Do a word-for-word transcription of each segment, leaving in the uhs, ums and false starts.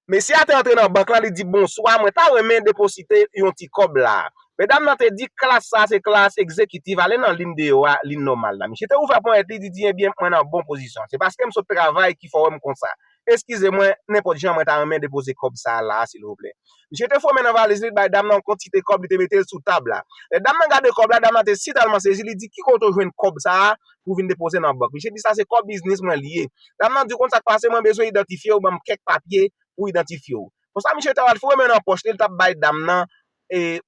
Mesye a te antre nan bank lan, li di, "Bonswa, mwen ta renmen depozite yon ti kòb la." Medam nan te di, "Klas sa se klas egzekitif, ale nan liy deyò a, liy nòmal la." Misye te ouvè ponyèt li, li di, "Ebyen, mwen nan bon pozisyon. Se paske m sot travay ki fè w wè m konsa. Eskize mwen, nenpòt jan mwen ta renmen depoze kòb sa a la a, silvouplè." Misye te foumen nan valiz li, li bay dam nan yon kantite kòb, li te mete l sou tab la. Lè dam nan gade kòb la, dam nan te sitèlman sezi, li di, "Ki kote w jwenn kòb sa a pou w vin depoze nan bank?" Misye di, "Sa se kòb biznis mwen li ye." Dam nan di, "Ou konn sa k pase, mwen bezwen idantifye w, ban m kèk papye pou idantifye w." Konsa, misye te al foumen nan pòch li, li t ap bay dam nan e,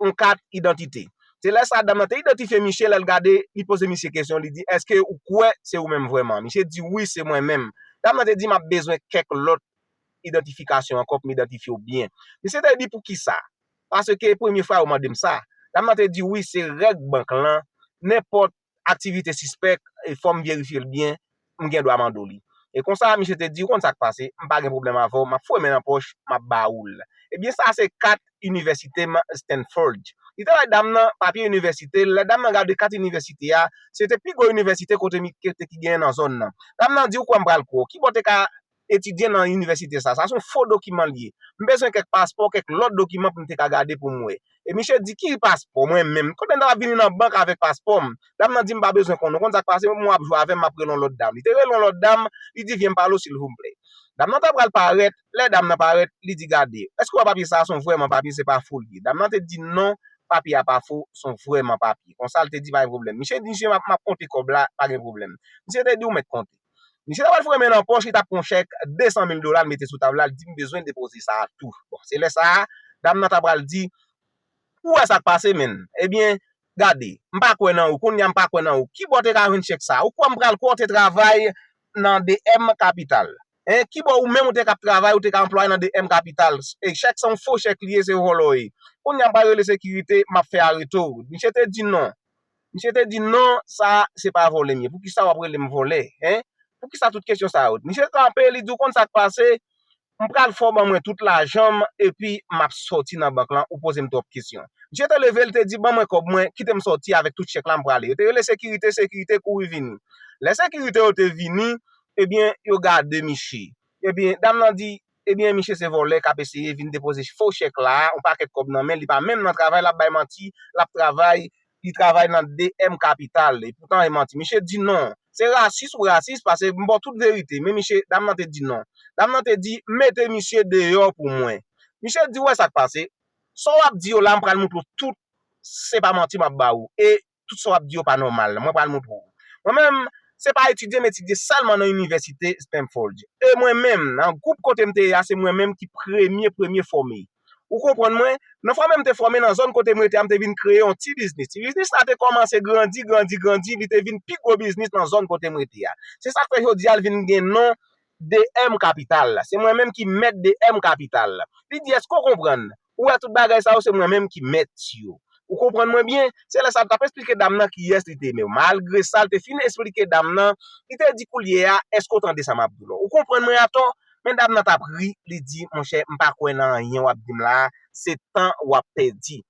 yon kat idantite. Se lè sa a, dam nan te idantifye misye, lè l gade, li poze misye kesyon, li di, "Èske ou kwè se ou menm vrèman?" Misye di, "Wi, se mwen menm." Dam nan te di, "M ap bezwen kèk lòt idantifikasyon ankò pou m idantifye w byen." Misye te di, "Poukisa?" "Paske premye fwa yo mande m sa." Dam nan te di, "Wi, se règ bank lan. Nenpòt aktivite sispèk, e fò m verifye l byen, m gen dwa mande w li." E konsa, misye te di, "Ou konn sa k pase, m pa gen pwoblèm avè w, m ap fouye men nan pòch, m ap ba ou l." Ebyen, sa se kat inivèsite m, Stanford. Li te bay dam nan papye inivèsite l. Lè dam nan gade kat inivèsite a, se te pi gwo inivèsite kote mi-, kote ki genyen nan zòn nan. Dam nan di, "Ou kwè m pral kwè w? Kibò w te ka etidye nan inivèsite sa? Sa se yon fo dokiman l ye. M bezwen kèk paspò, kèk lòt dokiman pou m te ka gade pou m wè." E misye di, "Ki paspò mwen menm? Kote m ta vini nan bank avèk paspò m?" Dam nan di, "M pa bezwen konnen. Ou konn sa k pase, mwen w ap jwe avè m, m ap rele yon lòt dam." Li te rele yon lòt dam, li di, "Vyen m pale w, silvouplè." Dam nan ta pral parèt, lè dam nan parèt, li di, "Gade, èske w wè papye sa a, se yon vrèman papye, se pa fo l ye?" Dam nan te di, "Non, papye a pa fo, se yon vrèman papye." Konsa, l te di, "Pa gen pwoblèm." Misye di, "Misye, m ap, m ap konte kòb la, pa gen pwoblèm." Misye te di, "Ou mèt konte." Misye ta pral fouye men nan pòch, li t ap pran chèk de san mil dola, l mete sou tab la, l di, "M bezwen depoze sa a tou." Bon, se lè sa a, dam nan ta pral di, "Ou wè sa k pase, menn? Ebyen, gade, m pa kwè nan ou, kounye a m pa kwè nan ou. Kibò w te ka jwenn chèk sa a? Ou kwè m pral kwè w te travay nan D M Capital? Hein? Kibò ou menm ou te ka ap travay, ou te ka anplwaye nan D M Capital? E chèk sa yon fo chèk li ye, se vòlè w ye. Kounye a m pral rele sekirite, m ap fè arete w." Misye te di non. Misye te di, "Non, sa se pa vòlè m ye. Poukisa w ap rele m vòlè? Hein? Poukisa tout kesyon sa yo?" Misye kanpe, li di, "Ou konn sa k pase? M pral fè w ban mwen tout lajan m, epi m ap sòti nan bank lan, ou poze m twòp kesyon." Misye te leve, li te di, "Ban mwen kòb mwen, kite m sòti avèk tout chèk la, m prale." Yo te rele sekirite, sekirite kouri vini. Lè sekirite yo te vini, ebyen, yo gade misye. Ebyen, dam nan di, "Ebyen, misye se vòlè k ap eseye vin depoze fo chèk la a, yon pakèt kòb nan men l, li pa menm nan travay, l ap bay manti, l ap travay, li travay nan D M Capital, e poutan e manti." Misye di, "Non, se rasis ou rasis, paske m ba w tout verite." Men misye, dam nan te di non. Dam nan te di, "Mete misye deyò pou mwen." Misye di, "Ou wè sa k pase? Sa w ap di yo la, m pral montre w tout, se pa manti m ap ba ou. E tout sa w ap di yo pa nòmal. Mwen pral montre w." Mwen menm, se pa etidye m etidye sèlman nan inivèsite Stanford. E mwen menm, nan gwoup kote m te ye a, se mwen menm ki premye, premye fòme. Ou konprann mwen? Nan fòme m te fòme nan zòn kote m rete a, m te vin kreye yon ti biznis. Ti biznis la te kòmanse grandi, grandi, grandi, li te vin pi gwo biznis nan zòn kote m rete a. Se sa k fè jodi a l vin gen non D M Capital. Se mwen menm ki mèt D M Capital. Li di, "Èske w konprann? Ou wè tout bagay sa yo, se mwen menm ki mèt yo." Ou konprann mwen byen? Se lè sa a l t ap esplike dam nan kiyès li te ye. Malgre sa, l te fin esplike dam nan, li te di, "Koulye a, èske w tande sa m ap di w la? Ou konprann mwen atò?" Men dam nan t ap ri, li di, "Monchè, m pa kwè nan anyen w ap di m la a, se tan w ap pèdi."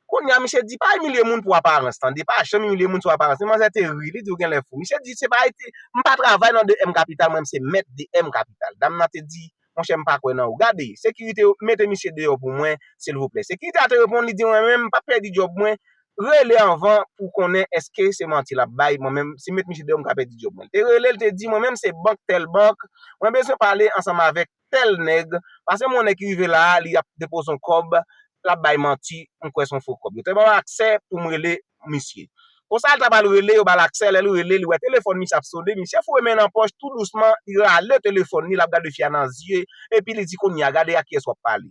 Kounye a, misye di, "Pa imilye moun pou aparans, tande, pa janm imilye moun sou aparans." Men manzè te ri, li di, "Ou genlè fou." Misye di, "Se pa ete, m pa travay nan D M Capital, mwen, m se mèt D M Capital." Dam nan te di, "Monchè, m pa kwè nan ou. Gade, sekirite yo, mete misye deyò pou mwen, silvouplè." Sekirite a te reponn, li di, "Mwen menm, m p ap pèdi djòb mwen. Rele anvan pou konnen èske se manti l ap bay. Mwen menm, si m met misye deyò, m ka pèdi djòb mwen." Li te rele, li te di, "Mwen menm, se bank tèl bank. Mwen bezwen pale ansanm avèk tèl nèg. Paske m wè yon nèg ki rive la a, li ap depoze yon kòb, l ap bay manti, m kwè se yon fo kòb." Yo te ban m aksè pou m rele misye. Konsa, l ta pral rele, yo ba l aksè, lè l rele, li wè telefòn misye ap sone, misye foure men nan pòch tou dousman, li rale telefòn li, l ap gade fi a nan zye, epi li di, "Kounye a, gade a kiyès w ap pale."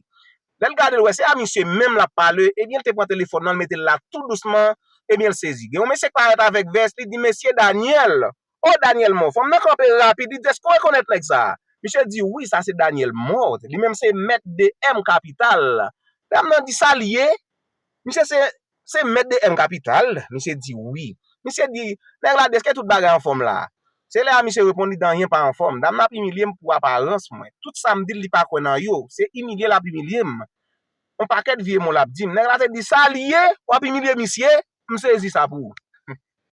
Lè l gade, l wè se a misye menm l ap pale, ebyen, l te pran telefòn nan, l mete l la tou dousman, ebyen, l sezi. Gen yon mesye k parèt avèk vès, li di, "Mesye Daniel, o, Daniel Mò." Fanm nan kanpe rapid, li di, "Èske w rekonèt nèg sa a?" Misye di, "Wi, sa se Daniel Mò. Li menm se mèt D M Capital." Dam nan di, "Sa l ye?" Misye se, se mèt D M Capital. Misye di, "Wi." Misye di, "Nèg la di, èske tout bagay anfòm la?" Se lè a misye reponn, li di, "Anyen pa anfòm. Dam nan ap imilye m pou aparans mwen. Tout sa m di l, li pa kwè nan yo. Se imilye l ap imilye m. Yon pakèt vye mo l ap di m." Nèg la te di, "Sa l ye? W ap imilye misye? M sezi sa pou ou."